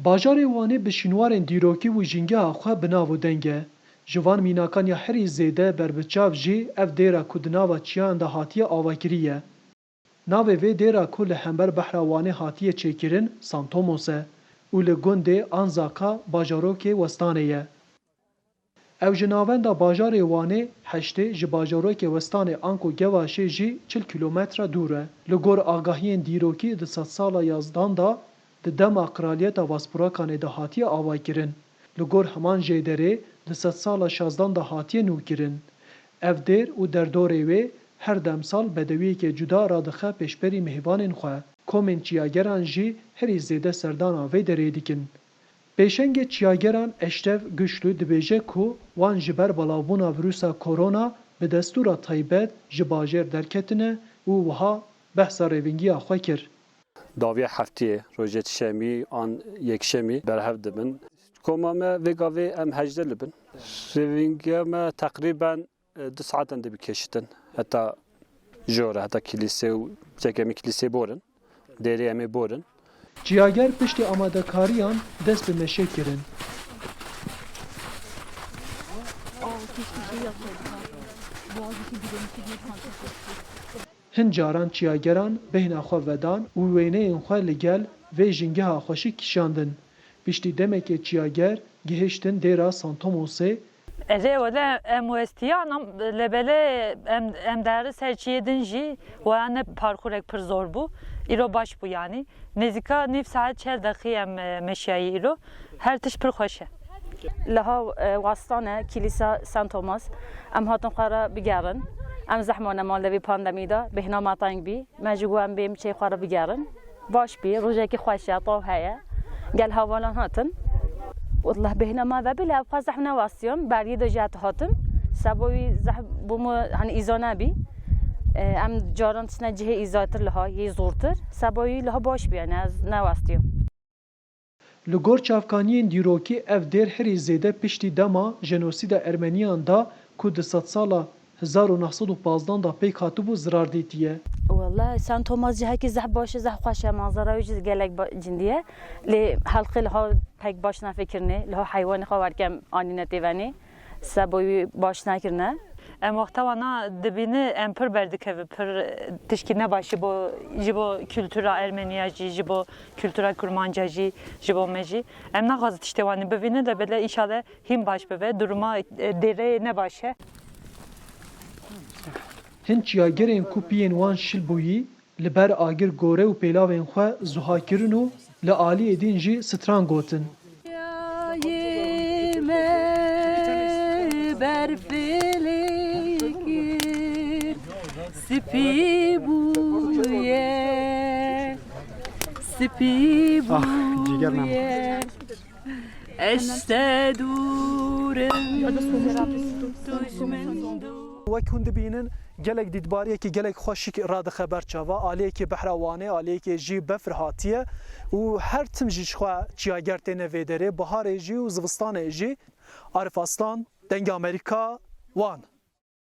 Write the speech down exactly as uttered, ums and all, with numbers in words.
Bajarê Wanê bi şînwarên dîrokî û jîngeha xwe bi nav û deng e. Ji van mînakan ya herî zêde berbiçav jî ev dêra ku di nava çiyan de hatiye avakirî ye. Navê vê dêra ku li hember behra Wanê hatiye çêkirin, San Tomos e û li gundê Anzaka bajarokê Westanê ye. Ew ji navenda bajarê Wanê heştê, ji bajarokê Westanê anku Gevaşê jî çil kîlometre dûr e. Li gor agahiyên dîrokî di sedsala yazdan de di dema Kraliyeta Vaspurakanê de hatiye avaykirin. Li gor heman jêderê di sedsala şazdan de hatiye nûkirin. Ev dêr û derdorê wê her demsal bedewiyeke cuda radixe pêşberî mêvanên xwe. Komên çiyageran jî herî zêde serdana vê derê dikin. Pêşengê çiyageran Eşref Güçlü dibêje ku wan ji ber belavbûna vîrusa korona bi destûra taybet ji bajêr derketine û wiha behsa rêvingiya xwe kir. Dawiya heftiyê, rojê çişemî an yekşemî berhev dibin. Koma me vê gavê em hejdeh li bin. Rêvingiya me teqrîben, e, du saetan dibikeşitin. Heta jora, heta kilîsê û çekemî kilîsê borin. Dêrê em ê borin. Çiyager piştî amadekariyan dest bi meşê kirin. Hin caran çiyageran bêhna xwe vedan û wêneyên xwe li gel vê jîngeha xweşik kişandin. Piştî demekê çiyager gihiştin dêra San Tomosê. Erê, wele em westiyan, em, lebele em, em deri ser çiyê din jî, weyane parkurek pir zor bû. Îro baş bû yanî. Nêzîka nîv saet çel deqî em, e, meşiyayî îro. Her tişt pir xweş e. Liha, e, wastan e, Kîlîsa San Thomas. Em hatin xwe re bigerin. Em zehmane mal devî pandemî de, bêhna me teng bî. Me jî got em bêm çê xwe re bigerin. Baş bî, rojekî xweş e, tav heye. Gel hevalan hatin. Wallah bêhna me vebî, lê ev xwe zehf newastiyan. Berî de jî hat hatim. Seba wî zehf bo me, hani îza nebî. E, em caran tiştine cihê îzatir liha, yê zortir. Seba wî liha baş bî, yani ez newastiyan. Li gor çavkaniyên dîrokî ev dêr herî zêde piştî dema jenosîda Ermeniyan da ku di sedsala hezar û neh sed û pazdan da pêk hatibû zirar dîtiye. Wele San Thomas cihekî zehf baş e, zehf xweş e, manzara wî jî gelek ba-, cindî ye. Lê helqê liha pek baş nefikirinê, liha heywanê xwe werkem anîne têvenê. Seba wî baş nekirine. Em wexta wana dibîne em pir berdikeve, pir tişkî ne baş ji bo, ji bo kultura Ermeniya jî, ji bo kultura Kurmanca jî, ji bo me jî. Em naxwazin tiştê wan bivînin, lê bele înşallah hîn baş bibe. Duruma, e, dêreyê ne baş e. Hin çiyagerên ku piyên wan şil bûyî, li ber agir gore û pêlavên xwe zuha kirin û li aliyê din jî stran gotin. Yayê me berfê lê kir, spî bûye, spî Ah, cîger nema. bûye. Ez te dûr im, tu ji min dûr. Wek hûn dibînin, gelek dîtbariyekî gelek xweşik radixe ber çava. Aliyekî behra Wanê, aliyekê jî befr hatiye û her tim jî ji xwe çiyager têne vê derê. Biharê jî û zivistanê jî. Arif Aslan, Dengê Amerîka, Wan.